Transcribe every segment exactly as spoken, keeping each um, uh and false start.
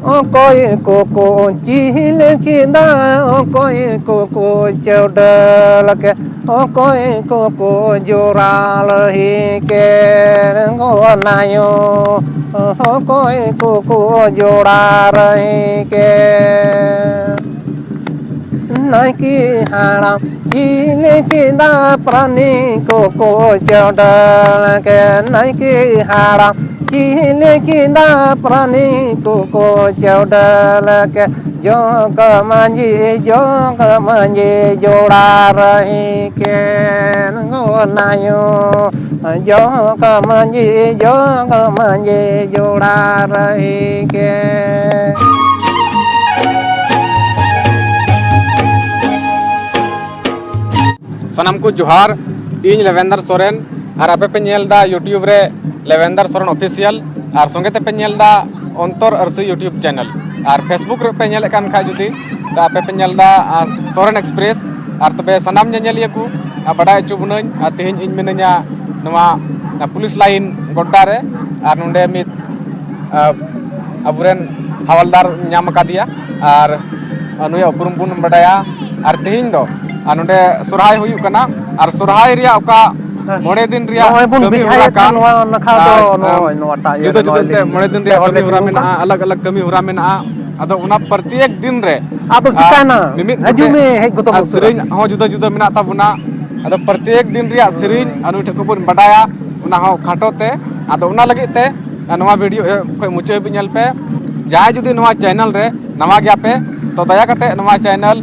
ᱚᱠᱚᱭ ᱠᱚᱠᱚ ᱪᱤᱦᱤᱞ ᱠᱮᱫᱟ, ᱚᱠᱚᱭ ᱠᱚᱠᱚ ᱪᱟᱹᱰᱟᱹᱞ ᱠᱮᱫ, ᱚᱠᱚᱭ ᱠᱚᱠᱚ ᱡᱚᱲᱟ ᱞᱟᱹᱦᱤ ᱠᱮᱫ, ᱜᱚᱱᱟᱭᱚ, ᱚᱠᱚᱭ ᱠᱚᱠᱚ ᱡᱚᱲᱟ ᱨᱟᱹᱦᱤ ᱠᱮᱫ᱾ ᱱᱟᱭᱠᱮ ᱦᱟᱲᱟᱢ ᱪᱤᱞᱤ ᱠᱮᱫᱟ, ᱯᱨᱟᱱᱤ ᱠᱚᱠᱚ ᱪᱟᱹᱰᱟᱹᱞ ᱠᱮᱫ, ᱱᱟᱭᱠᱮ ᱦᱟᱲᱟᱢ ᱪᱤᱞᱤ ᱠᱮᱫᱟ, ᱯᱨᱟᱱᱤ ᱠᱚᱠᱚ ᱪᱟᱹᱰᱟᱹᱞ ᱠᱮᱫ, ᱡᱚᱜᱽ ᱢᱟᱹᱡᱷᱤ, ᱡᱚᱜᱽ ᱢᱟᱹᱡᱷᱤ ᱡᱚᱲᱟ ᱨᱟᱹᱦᱤ ᱠᱮᱫ, ᱜᱚᱱᱟᱭᱚ, ᱡᱚᱜᱽ ᱢᱟᱹᱡᱷᱤ, ᱡᱚᱜᱽ ᱢᱟᱹᱡᱷᱤ ᱡᱚᱲᱟ ᱨᱟᱹᱦᱤ ᱠᱮᱫ᱾ ᱥᱟᱱᱟᱢ ᱠᱚ ᱡᱚᱦᱟᱨ, ᱤᱧ ᱞᱮᱵᱮᱱᱫᱟᱨ ᱥᱚᱨᱮᱱ, ᱟᱨ ᱟᱯᱮ ᱯᱮ ᱧᱮᱞ ᱮᱫᱟ YouTube ᱨᱮ ᱞᱮᱵᱮᱱᱫᱟᱨ ᱥᱚᱨᱮᱱ Official, ᱟᱨ ᱥᱚᱸᱜᱮ ᱛᱮᱯᱮ ᱧᱮᱞ ᱮᱫᱟ ᱚᱱᱛᱚᱨ ᱟᱹᱨᱥᱤ YouTube channel, ᱟᱨ Facebook ᱨᱮᱯᱮ ᱧᱮᱞᱮᱫ ᱠᱟᱱ ᱠᱷᱟᱡ ᱡᱩᱫᱤ, ᱛᱚ ᱟᱯᱮ ᱯᱮ ᱧᱮᱞ ᱮᱫᱟ, ᱟᱨ ᱥᱚᱨᱮᱱ Express᱾ ᱟᱨ ᱛᱚᱵᱮ ᱥᱟᱱᱟᱢ ᱧᱮᱧᱮᱞᱤᱭᱟᱹ ᱠᱚ, ᱟᱨ ᱵᱟᱰᱟᱭ ᱦᱚᱪᱚ ᱵᱚᱱᱟᱹᱧ, ᱟᱨ ᱛᱮᱦᱮᱧ ᱤᱧ ᱢᱤᱱᱟᱹᱧᱟ ᱱᱚᱣᱟ ᱯᱩᱞᱤᱥ ᱞᱟᱭᱤᱱ ᱜᱚᱰᱰᱟ ᱨᱮ, ᱟᱨ ᱱᱚᱰᱮ ᱢᱤᱫ ᱟᱵᱚᱨᱮᱱ ᱦᱟᱣᱟᱞᱫᱟᱨ ᱧᱟᱢ ᱟᱠᱟᱫᱮᱭᱟ, ᱟᱨ ᱱᱩᱭᱟᱜ ᱩᱯᱨᱩᱢ ᱵᱚᱱ ᱵᱟᱰᱟᱭᱟ᱾ ᱟᱨ ᱛᱮᱦᱮᱧ ᱫᱚ, ᱟᱨ ᱱᱚᱰᱮ ᱥᱚᱨᱦᱟᱭ ᱦᱩᱭᱩᱜ ᱠᱟᱱᱟ, ᱟᱨ ᱥᱚᱨᱦᱟᱭ ᱨᱮᱭᱟᱜ ᱚᱠᱟ ᱦᱮᱸ᱾ ᱢᱚᱬᱮ ᱫᱤᱱ ᱨᱮᱭᱟᱜ ᱱᱚᱜᱼᱚᱭ ᱵᱚᱱ ᱠᱟᱹᱢᱤ ᱦᱚᱨᱟ ᱵᱮᱡᱷᱟᱭᱮᱫ ᱠᱟᱱ, ᱠᱟᱱ ᱱᱚᱣᱟ ᱱᱟᱠᱷᱟ ᱫᱚ ᱟᱨ, ᱱᱚᱜᱼᱚᱭ ᱟᱢ, ᱱᱚᱣᱟᱴᱟᱜ ᱤᱭᱟᱹ ᱡᱩᱫᱟᱹ ᱨᱮ ᱡᱩᱫᱟᱹ ᱱᱚᱜᱼᱚᱭ ᱛᱮ ᱞᱤᱧ ᱢᱚᱬᱮ ᱫᱤᱱ ᱯᱮ ᱨᱮᱭᱟᱜ ᱦᱚᱲ ᱞᱮ ᱠᱟᱹᱢᱤ ᱦᱚᱨᱟ ᱛᱤᱸᱜᱩ ᱠᱟᱱᱟ᱾ ᱢᱮᱱᱟᱜᱼᱟ, ᱟᱞᱟᱜᱽ ᱟᱞᱟᱜᱽ ᱠᱟᱹᱢᱤ ᱦᱚᱨᱟ ᱢᱮᱱᱟᱜᱼᱟ᱾ ᱟᱫᱚ ᱚᱱᱟ ᱯᱨᱚᱛᱮᱠ ᱫᱤᱱ ᱨᱮ, ᱟᱫᱚ ᱟᱨ, ᱪᱤᱠᱟᱭᱱᱟ? ᱢᱤᱢᱤᱫ ᱦᱤᱡᱩᱜ ᱠᱟᱛᱮ, ᱢᱮ, ᱦᱮᱡ ᱜᱚᱫᱚᱜ ᱟᱨ ᱢᱮ ᱩᱥᱟᱹᱨᱟ᱾ ᱥᱮᱨᱮᱧ ᱦᱚᱸ ᱡᱩᱫᱟᱹ ᱡᱩᱫᱟᱹ ᱢᱮᱱᱟᱜ ᱛᱟᱵᱚᱱᱟ᱾ ᱟᱫᱚ ᱯᱨᱚᱛᱮᱠ ᱫᱤᱱ ᱨᱮᱭᱟᱜ ᱥᱮᱨᱮᱧ ᱟᱨ ᱱᱩᱭ ᱴᱷᱮᱱ ᱠᱷᱚᱱ ᱵᱚᱱ ᱵᱟᱰᱟᱭᱟ, ᱚᱱᱟ ᱦᱚᱸ ᱠᱷᱟᱴᱚ ᱛᱮ᱾ ᱟᱫᱚ ᱚᱱᱟ ᱞᱟᱹᱜᱤᱫ ᱛᱮ ᱱᱚᱣᱟ video ᱮᱦᱚᱵ ᱠᱷᱚᱱ ᱢᱩᱪᱟᱹᱫ ᱦᱟᱹᱵᱤᱡ ᱧᱮᱞ ᱯᱮ᱾ ᱡᱟᱦᱟᱸᱭ ᱡᱩᱫᱤ ᱱᱚᱣᱟ channel ᱨᱮ ᱱᱟᱣᱟ ᱜᱮᱭᱟ ᱯᱮ, ᱛᱚ ᱫᱟᱭᱟ ᱠᱟᱛᱮ ᱱᱚᱣᱟ channel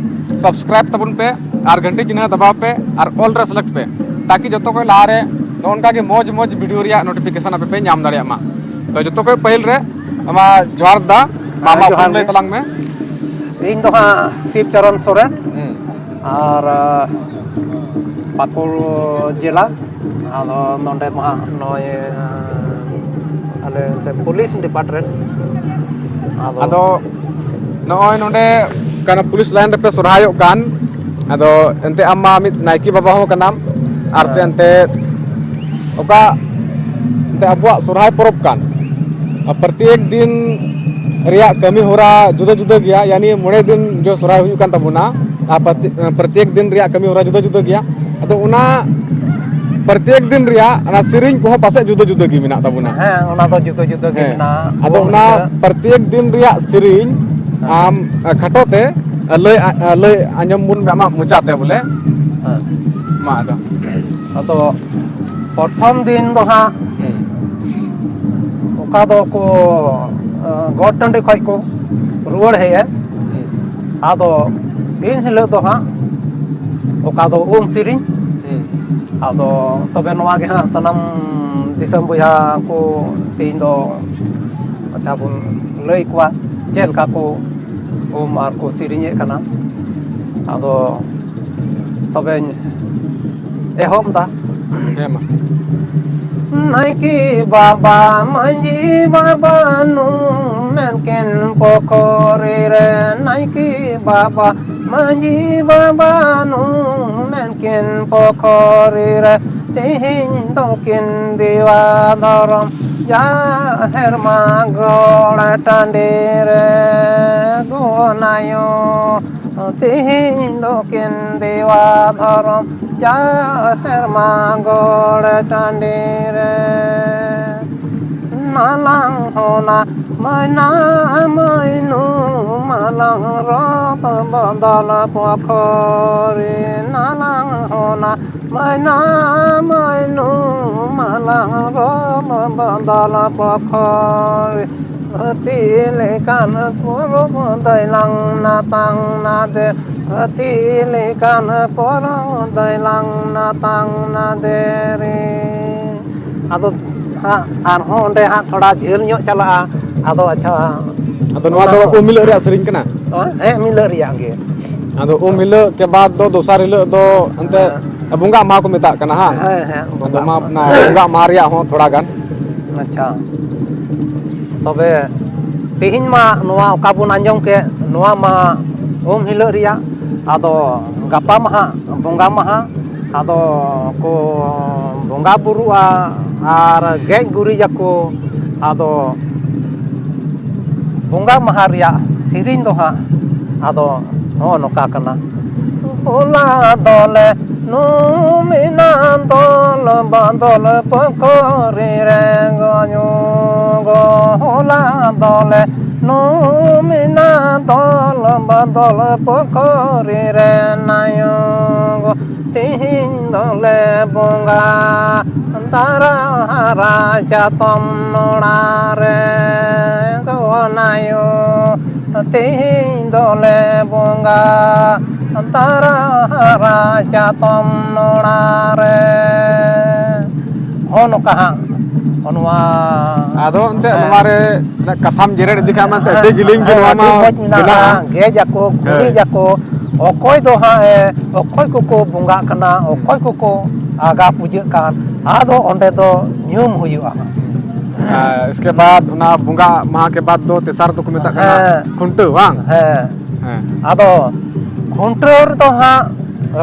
subscribe ᱛᱟᱵᱚᱱ ᱯᱮ ᱟᱨ ᱜᱷᱟᱱᱴᱤ ᱪᱤᱱᱦᱟᱹ ᱫᱟᱵᱟᱣ ᱯᱮ ᱟᱨ all ᱨᱮ select ᱯᱮ, ᱛᱟᱠᱤ ᱡᱚᱛᱚ ᱠᱷᱚᱱ ᱞᱟᱦᱟ ᱨᱮ ᱱᱚᱜᱼᱚ ᱱᱚᱝᱠᱟ ᱜᱮ ᱢᱚᱡᱽ ᱢᱚᱡᱽ video ᱨᱮᱭᱟᱜ notification ᱟᱯᱮ ᱯᱮ ᱧᱟᱢ ᱫᱟᱲᱮᱭᱟᱜ ᱢᱟ᱾ ᱛᱚ ᱡᱚᱛᱚ ᱠᱷᱚᱱ ᱯᱟᱹᱦᱤᱞ ᱨᱮ ᱟᱢᱟ ᱡᱚᱦᱟᱨ ᱫᱟ, ᱢᱟ ᱦᱮᱸ, ᱟᱢᱟᱜ ᱡᱚᱦᱟᱨ ᱩᱯᱨᱩᱢ ᱞᱟᱹᱭ ᱜᱮ᱾ ᱛᱟᱞᱟᱝ ᱢᱮ᱾ ᱤᱧ ᱫᱚ ᱦᱟᱸᱜ ᱥᱤᱵ ᱪᱚᱨᱚᱱ ᱥᱚᱨᱮᱱ᱾ ᱦᱩᱸ᱾ ᱟᱨ, ᱟᱸ, ᱯᱟᱹᱠᱩᱲ ᱡᱮᱞᱟ᱾ ᱟᱫᱚ ᱱᱚᱰᱮ ᱢᱟ ᱦᱟᱸᱜ ᱱᱚᱜᱼᱚᱭ, ᱟᱸ, ᱟᱞᱮ ᱮᱱᱛᱮ ᱯᱩᱞᱤᱥ department᱾ ᱟᱫᱚ ᱟᱫᱚ ᱱᱚᱜᱼᱚᱭ ᱱᱚᱰᱮ ᱠᱟᱱᱟ ᱯᱩᱞᱤᱥ ᱞᱟᱭᱤᱱ ᱨᱮᱯᱮ ᱥᱚᱨᱦᱟᱭᱚᱜ ᱠᱟᱱ, ᱟᱫᱚ ᱮᱱᱛᱮ ᱟᱢ ᱢᱟ ᱢᱤᱫ ᱱᱟᱭᱠᱮ ᱵᱟᱵᱟ ᱦᱚᱸ ᱠᱟᱱᱟᱢ, ᱟᱨ ᱥᱮ ᱦᱮᱸ᱾ ᱮᱱᱛᱮ ᱚᱠᱟ ᱮᱱᱛᱮ ᱟᱵᱚᱣᱟᱜ ᱥᱚᱨᱦᱟᱭ ᱯᱚᱨᱚᱵᱽ ᱠᱟᱱ, ᱟᱨ ᱯᱨᱚᱛᱮᱠ ᱫᱤᱱ ᱨᱮᱭᱟᱜ ᱠᱟᱹᱢᱤ ᱦᱚᱨᱟ ᱡᱩᱫᱟᱹ ᱡᱩᱫᱟᱹ ᱜᱮᱭᱟ, ᱭᱟᱱᱤ ᱢᱚᱬᱮ ᱫᱤᱱ ᱡᱚ ᱥᱚᱦᱨᱟᱭ ᱦᱩᱭᱩᱜ ᱠᱟᱱ ᱛᱟᱵᱚᱱᱟ᱾ ᱟᱨ ᱯᱨᱚᱛᱮ-, ᱯᱨᱚᱛᱮᱠ ᱫᱤᱱ ᱨᱮᱭᱟᱜ ᱠᱟᱹᱢᱤ ᱦᱚᱨᱟ ᱡᱩᱫᱟᱹ ᱡᱩᱫᱟᱹ ᱜᱮᱭᱟ᱾ ᱟᱫᱚ ᱚᱱᱟ ᱯᱨᱚᱛᱮᱠ ᱫᱤᱱ ᱨᱮᱭᱟᱜ ᱚᱱᱟ ᱥᱮᱨᱮᱧ ᱠᱚᱦᱚᱸ ᱯᱟᱥᱮᱡ ᱡᱩᱫᱟᱹ ᱡᱩᱫᱟᱹ ᱜᱮ ᱢᱮᱱᱟᱜ ᱛᱟᱵᱚᱱᱟ᱾ ᱦᱮᱸ, ᱚᱱᱟ ᱫᱚ ᱡᱩᱫᱟᱹ ᱡᱩᱫᱟᱹ ᱜᱮ ᱦᱮᱸ᱾ ᱢᱮᱱᱟᱜᱼᱟ᱾ ᱟᱫᱚ ᱩᱢ ᱚᱱᱟ ᱦᱤᱞᱳᱜ ᱯᱨᱚᱛᱮᱠ ᱫᱤᱱ ᱨᱮᱭᱟᱜ ᱥᱮᱨᱮᱧ ᱦᱮᱸ᱾ ᱟᱢ, ᱟ, ᱠᱷᱟᱴᱚ ᱛᱮ ᱞᱟᱹᱭ, ᱟ, ᱞᱟᱹᱭ ᱟᱸᱡᱚᱢ ᱵᱚᱱ ᱢᱮ ᱟᱢᱟᱜ ᱢᱚᱪᱟ ᱛᱮ ᱵᱚᱞᱮ᱾ ᱦᱮᱸ᱾ ᱢᱟ ᱟᱫᱚ᱾ ᱟᱫᱚ ᱯᱨᱚᱛᱷᱚᱢ ᱫᱤᱱ ᱫᱚ ᱦᱟᱸᱜ ᱦᱩᱸ᱾ ᱚᱠᱟ ᱫᱚ ᱠᱚ, ᱟ, ᱜᱚᱴ ᱴᱟᱺᱰᱤ ᱠᱷᱚᱡ ᱠᱚ ᱨᱩᱣᱟᱹᱲ ᱦᱮᱡ ᱮᱱ᱾ ᱦᱩᱸ᱾ ᱟᱫᱚ ᱤᱱ ᱦᱤᱞᱳᱜ ᱫᱚ ᱦᱟᱸᱜ ᱚᱠᱟ ᱫᱚ ᱩᱢ ᱥᱮᱨᱮᱧ᱾ ᱦᱩᱸ᱾ ᱟᱫᱚ ᱛᱚᱵᱮ ᱱᱚᱣᱟ ᱜᱮ ᱦᱟᱸᱜ ᱥᱟᱱᱟᱢ ᱫᱤᱥᱚᱢ ᱵᱚᱭᱦᱟ ᱠᱚ ᱛᱮᱦᱮᱧ ᱫᱚ ᱟᱪᱪᱷᱟ ᱵᱚᱱ ᱞᱟᱹᱭ ᱠᱚᱣᱟ ᱪᱮᱫ ᱞᱮᱠᱟ ᱠᱚ ᱩᱢ ᱟᱨ ᱠᱚ ᱥᱮᱨᱮᱧᱮᱫ ᱠᱟᱱᱟ᱾ ᱟᱫᱚ ᱛᱚᱵᱮᱧ ᱮᱦᱚᱵ ᱫᱟ᱾ ᱦᱮᱸ ᱢᱟ᱾ ᱱᱟᱭᱠᱮ ᱵᱟᱵᱟ, ᱢᱟᱹᱡᱷᱤ ᱵᱟᱵᱟ, ᱱᱩ ᱢᱮᱱᱠᱤᱱ ᱯᱚᱠᱚᱨᱤ ᱨᱮ᱾ ᱱᱟᱭᱠᱮ ᱵᱟᱵᱟ, ᱢᱟᱹᱡᱷᱤ ᱵᱟᱵᱟ, ᱱᱩ ᱢᱮᱱᱠᱤᱱ ᱯᱚᱠᱚᱨᱤ ᱨᱮ᱾ ᱛᱮᱦᱮᱧ ᱫᱚᱠᱤᱱ ᱫᱮᱣᱟ ᱫᱷᱚᱨᱚᱢ ᱡᱟᱦᱮᱨ ᱢᱟ ᱜᱚᱲ ᱴᱟᱺᱰᱤ ᱨᱮ᱾ ᱜᱚᱱᱟᱭᱚ ᱛᱮᱦᱮᱧ ᱫᱚᱠᱤᱱ ᱫᱮᱣᱟ ᱫᱷᱚᱨᱚᱢ ᱡᱟᱦᱮᱨ ᱢᱟ ᱜᱚᱲ ᱴᱟᱺᱰᱤ ᱨᱮ᱾ ᱱᱟᱞᱟᱝ ᱦᱚᱱᱟ ᱢᱟᱭᱱᱟ ᱢᱟᱭᱱᱩ ᱢᱟᱞᱟᱝ ᱨᱚᱛ ᱵᱚᱫᱚᱞ ᱯᱚᱠᱷᱚᱨᱤ᱾ ᱱᱟᱞᱟᱝ ᱦᱚᱱᱟ ᱢᱟᱭᱱᱟ ᱢᱟᱭᱱᱩ ᱢᱟᱞᱟᱝ ᱨᱚᱛ ᱵᱚᱫᱚᱞ ᱯᱚᱠᱷᱚᱨᱤ᱾ ᱦᱟᱹᱛᱤ ᱞᱮᱠᱟᱱ ᱯᱚᱨᱚᱵᱽ ᱫᱚᱭᱞᱟᱝ ᱱᱟᱛᱟᱝ ᱱᱟᱫᱮ᱾ ᱦᱟᱹᱛᱤ ᱞᱮᱠᱟᱱ ᱯᱚᱨᱚᱵᱽ ᱫᱚᱭᱞᱟᱝ ᱱᱟᱛᱟᱝ ᱱᱟᱫᱮ ᱨᱮ᱾ ᱟᱫᱚ ᱦᱟᱸᱜ ᱟᱨᱦᱚᱸ ᱚᱸᱰᱮ ᱦᱟᱸᱜ ᱛᱷᱚᱲᱟ ᱡᱷᱟᱹᱞ ᱧᱚᱜ ᱪᱟᱞᱟᱜᱼᱟ᱾ ᱟᱫᱚ ᱟᱪᱪᱷᱟ, ᱟᱫᱚ ᱱᱚᱣᱟ ᱚᱱᱟ ᱫᱚ ᱦᱚᱸ ᱩᱢ ᱦᱤᱞᱳᱜ ᱨᱮᱭᱟᱜ ᱥᱮᱨᱮᱧ ᱠᱟᱱᱟ? ᱦᱮᱸ, ᱦᱮᱸ, ᱩᱢ ᱦᱤᱞᱳᱜ ᱨᱮᱭᱟᱜ ᱜᱮ᱾ ᱟᱫᱚ ᱩᱢ ᱦᱤᱞᱳᱜ ᱠᱮ ᱵᱟᱫ ᱫᱚ ᱫᱚᱥᱟᱨ ᱦᱤᱞᱳᱜ ᱫᱚ ᱮᱱᱛᱮ ᱦᱮᱸ᱾ ᱵᱚᱸᱜᱟᱜ ᱢᱟᱦᱟ ᱠᱚ ᱢᱮᱛᱟᱜ ᱠᱟᱱᱟ ᱦᱟᱸᱜ? ᱦᱮᱸ, ᱦᱮᱸ, ᱟᱫᱚ ᱵᱚᱸᱜᱟᱜ ᱢᱟ ᱢᱟᱦᱟ᱾ ᱚᱱᱟ ᱵᱚᱸᱜᱟᱜ ᱢᱟᱦᱟ ᱨᱮᱭᱟᱜ ᱦᱚᱸ ᱛᱷᱚᱲᱟ ᱜᱟᱱ᱾ ᱟᱪᱪᱷᱟ, ᱛᱚᱵᱮ ᱛᱮᱦᱮᱧ ᱢᱟ ᱱᱚᱣᱟ ᱚᱠᱟ ᱵᱚᱱ ᱟᱸᱡᱚᱢ ᱠᱮᱫ, ᱱᱚᱣᱟ ᱢᱟ ᱩᱢ ᱦᱤᱞᱳᱜ ᱨᱮᱭᱟᱜ᱾ ᱟᱫᱚ ᱜᱟᱯᱟ ᱢᱟ ᱦᱟᱸᱜ ᱵᱚᱸᱜᱟ ᱢᱟᱦᱟ, ᱟᱫᱚ ᱠᱚ ᱵᱚᱸᱜᱟ ᱵᱩᱨᱩᱜᱼᱟ ᱟᱨ ᱜᱮᱡ ᱜᱩᱨᱤᱡᱟᱠᱚ᱾ ᱟᱫᱚ ᱵᱚᱸᱜᱟ ᱢᱟᱦᱟ ᱨᱮᱭᱟᱜ ᱥᱮᱨᱮᱧ ᱫᱚ ᱦᱟᱸᱜ ᱟᱫᱚ ᱱᱚᱜᱼᱚ ᱱᱚᱝᱠᱟ ᱠᱟᱱᱟ᱾ ᱦᱚᱞᱟ ᱫᱚᱞᱮ ᱱᱩᱢᱤᱱᱟ ᱫᱚᱞ ᱵᱟᱫᱚᱞ ᱯᱩᱠᱷᱩᱨᱤ ᱨᱮ ᱜᱚᱧᱩ ᱜᱚ᱾ ᱦᱚᱞᱟ ᱫᱚᱞᱮ ᱱᱩᱢᱤᱱᱟ ᱫᱚᱞ ᱵᱟᱫᱚᱞ ᱯᱩᱠᱷᱩᱨᱤ ᱨᱮ ᱱᱟᱭᱩ ᱜᱚ᱾ ᱛᱤᱦᱤᱧ ᱫᱚᱞᱮ ᱵᱚᱸᱜᱟ ᱛᱟᱨᱟ ᱦᱟᱨᱟ ᱪᱟᱛᱚᱢ ᱱᱚᱲᱟ ᱨᱮ ᱜᱚᱱᱟᱭᱳ᱾ ᱛᱤᱦᱤᱧ ᱫᱚᱞᱮ ᱵᱚᱸᱜᱟ ᱛᱟᱨᱟ ᱦᱟᱨᱟ ᱪᱟᱛᱚᱢ ᱱᱚᱲᱟ ᱨᱮ᱾ ᱦᱚᱸ ᱱᱚᱝᱠᱟ ᱦᱟᱸᱜ ᱱᱚᱣᱟ ᱟᱫᱚ ᱮᱱᱛᱮᱫ ᱦᱮᱸ᱾ ᱱᱚᱣᱟ ᱨᱮ ᱠᱟᱛᱷᱟᱢ ᱡᱮᱨᱮᱲ ᱤᱫᱤ ᱠᱷᱟᱱ ᱢᱟ ᱮᱱᱛᱮᱫ ᱟᱹᱰᱤ ᱡᱤᱞᱤᱧ ᱜᱮ ᱦᱮᱸ, ᱱᱚᱣᱟ ᱟᱹᱰᱤ ᱢᱟ ᱢᱚᱡᱽ ᱢᱮᱱᱟᱜᱼᱟ᱾ ᱢᱮᱱᱟᱜᱼᱟ᱾ ᱜᱮᱡ ᱟᱠᱚ, ᱦᱮᱸ᱾ ᱜᱩᱨᱤᱡ ᱟᱠᱚ, ᱚᱠᱚᱭ ᱫᱚ ᱦᱟᱸᱜ ᱮ, ᱚᱠᱚᱭ ᱠᱚᱠᱚ ᱵᱚᱸᱜᱟᱜ ᱠᱟᱱᱟ, ᱚᱠᱚᱭ ᱠᱚᱠᱚ ᱟᱜᱟ ᱯᱩᱡᱟᱹᱜ ᱠᱟᱱ, ᱟᱫᱚ ᱚᱸᱰᱮ ᱫᱚ ᱧᱩᱢ ᱦᱩᱭᱩᱜᱼᱟ᱾ ᱟᱨ ᱤᱥᱠᱮ ᱵᱟᱫ ᱚᱱᱟ ᱵᱚᱸᱜᱟ ᱢᱟᱦᱟ ᱠᱮ ᱵᱟᱫ ᱫᱚ ᱛᱮᱥᱟᱨ ᱫᱚᱠᱚ ᱢᱮᱛᱟᱜ ᱠᱟᱱᱟ ᱦᱮᱸ᱾ ᱠᱷᱩᱱᱴᱟᱹᱣ, ᱵᱟᱝ? ᱦᱮᱸ᱾ ᱦᱮᱸ᱾ ᱟᱫᱚ ᱠᱷᱩᱱᱴᱟᱹᱣ ᱨᱮᱫᱚ ᱦᱟᱸᱜ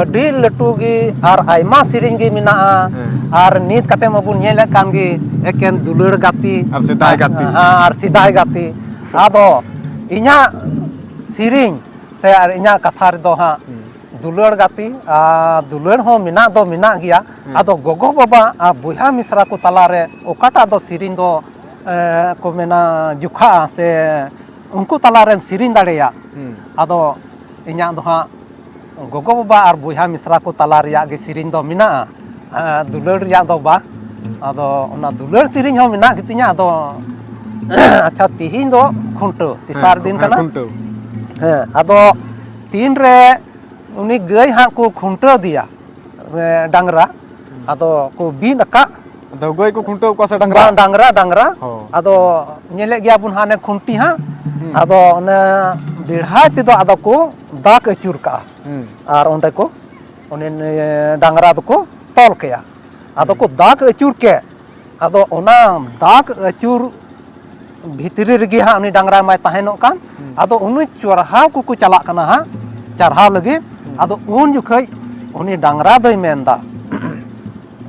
ᱟᱹᱰᱤ ᱞᱟᱹᱴᱩ ᱜᱮ ᱟᱨ ᱟᱭᱢᱟ ᱥᱮᱨᱮᱧ ᱜᱮ ᱢᱮᱱᱟᱜᱼᱟ᱾ ᱦᱮᱸ᱾ ᱟᱨ ᱱᱤᱛ ᱠᱟᱛᱮ ᱢᱟᱵᱚᱱ ᱧᱮᱞᱮᱫ ᱠᱟᱱ ᱜᱮ ᱮᱠᱮᱱ ᱫᱩᱞᱟᱹᱲ ᱜᱟᱛᱮ᱾ ᱟᱨ ᱥᱮᱫᱟᱭ ᱜᱟᱛᱮ᱾ ᱦᱮᱸ, ᱟᱨ ᱥᱮᱫᱟᱭ ᱜᱟᱛᱮ᱾ ᱟᱫᱚ ᱤᱧᱟᱹᱜ ᱥᱮᱨᱮᱧ ᱥᱮ ᱟᱨ ᱤᱧᱟᱹᱜ ᱠᱟᱛᱷᱟ ᱨᱮᱫᱚ ᱦᱟᱸᱜ ᱦᱩᱸ᱾ ᱫᱩᱞᱟᱹᱲ ᱜᱟᱛᱮ ᱟᱨ ᱫᱩᱞᱟᱹᱲ ᱦᱚᱸ ᱢᱮᱱᱟᱜ ᱫᱚ ᱢᱮᱱᱟᱜ ᱜᱮᱭᱟ᱾ ᱦᱩᱸ᱾ ᱟᱫᱚ ᱜᱚᱜᱚ ᱵᱟᱵᱟ ᱟᱨ ᱵᱚᱭᱦᱟ ᱢᱤᱥᱨᱟ ᱠᱚ ᱛᱟᱞᱟᱨᱮ ᱚᱠᱟᱴᱟᱜ ᱫᱚ ᱥᱮᱨᱮᱧ ᱫᱚ, ᱮ, ᱠᱚ ᱢᱮᱱᱟ ᱡᱚᱠᱷᱟᱜᱼᱟ ᱥᱮ ᱩᱱᱠᱩ ᱛᱟᱞᱟᱨᱮᱢ ᱥᱮᱨᱮᱧ ᱫᱟᱲᱮᱭᱟᱜ᱾ ᱦᱩᱸ᱾ ᱟᱫᱚ ᱤᱧᱟᱹᱜ ᱫᱚ ᱦᱟᱸᱜ ᱜᱚᱜᱚ ᱵᱟᱵᱟ ᱟᱨ ᱵᱚᱭᱦᱟ ᱢᱤᱥᱨᱟ ᱠᱚ ᱛᱟᱞᱟ ᱨᱮᱭᱟᱜ ᱜᱮ ᱥᱮᱨᱮᱧ ᱫᱚ ᱢᱮᱱᱟᱜᱼᱟ᱾ ᱮ, ᱫᱩᱞᱟᱹᱲ ᱨᱮᱭᱟᱜ ᱫᱚ ᱵᱟᱝ᱾ ᱟᱫᱚ ᱚᱱᱟ ᱫᱩᱞᱟᱹᱲ ᱥᱮᱨᱮᱧ ᱦᱚᱸ ᱢᱮᱱᱟᱜ ᱜᱮᱛᱤᱧᱟ᱾ ᱟᱫᱚ ᱟᱪᱪᱷᱟ, ᱛᱤᱦᱤᱧ ᱫᱚ ᱠᱷᱩᱱᱴᱟᱹᱣ, ᱛᱮᱥᱟᱨ ᱦᱮᱸ, ᱫᱤᱱ ᱦᱮᱸ, ᱠᱟᱱᱟ᱾ ᱠᱷᱩᱱᱴᱟᱹᱣ᱾ ᱦᱮᱸ, ᱟᱫᱚ ᱛᱤᱱᱨᱮ ᱩᱱᱤ ᱜᱟᱹᱭ ᱦᱟᱸᱜ ᱠᱚ ᱠᱷᱩᱱᱴᱟᱹᱣ ᱫᱮᱭᱟ, ᱮ, ᱰᱟᱝᱨᱟ, ᱟᱫᱚ ᱠᱚ ᱵᱤᱫ ᱟᱠᱟᱫ᱾ ᱟᱫᱚ ᱜᱟᱹᱭ ᱠᱚ ᱠᱷᱩᱱᱴᱟᱹᱣ ᱠᱚᱣᱟ ᱥᱮ ᱰᱟᱝᱨᱟ? ᱵᱟᱝ, ᱰᱟᱝᱨᱟ, ᱰᱟᱝᱨᱟ᱾ ᱦᱚᱸ᱾ ᱟᱫᱚ ᱧᱮᱞᱮᱫ ᱜᱮᱭᱟ ᱵᱚᱱ ᱦᱟᱱᱮ ᱠᱷᱩᱱᱴᱤ ᱦᱟᱸᱜ, ᱦᱩᱸ᱾ ᱟᱫᱚ ᱚᱱᱮ ᱵᱮᱲᱦᱟᱭ ᱛᱮᱫᱚ ᱟᱫᱚ ᱠᱚ ᱫᱟᱜᱽ ᱟᱹᱪᱩᱨ ᱠᱟᱜᱼᱟ᱾ ᱦᱩᱸ᱾ ᱟᱨ ᱚᱸᱰᱮ ᱠᱚ ᱩᱱᱤ ᱰᱟᱝᱨᱟ ᱫᱚᱠᱚ ᱛᱚᱞ ᱠᱟᱭᱟ᱾ ᱟᱫᱚ ᱠᱚ ᱫᱟᱜᱽ ᱟᱹᱪᱩᱨ ᱠᱮᱫ, ᱟᱫᱚ ᱚᱱᱟ ᱫᱟᱜᱽ ᱟᱹᱪᱩᱨ ᱵᱷᱤᱛᱨᱤ ᱨᱮᱜᱮ ᱦᱟᱸᱜ ᱩᱱᱤ ᱰᱟᱝᱨᱟ ᱢᱟᱭ ᱛᱟᱦᱮᱱᱚᱜ ᱠᱟᱱ᱾ ᱦᱩᱸ᱾ ᱟᱫᱚ ᱩᱱᱤ ᱪᱟᱨᱦᱟᱣ ᱠᱚᱠᱚ ᱪᱟᱞᱟᱜ ᱠᱟᱱᱟ ᱦᱟᱸᱜ, ᱪᱟᱨᱦᱟᱣ ᱞᱟᱹᱜᱤᱫ᱾ ᱦᱩᱸ᱾ ᱟᱫᱚ ᱩᱱ ᱡᱚᱠᱷᱚᱡ ᱩᱱᱤ ᱰᱟᱝᱨᱟ ᱫᱚᱭ ᱢᱮᱱᱫᱟ,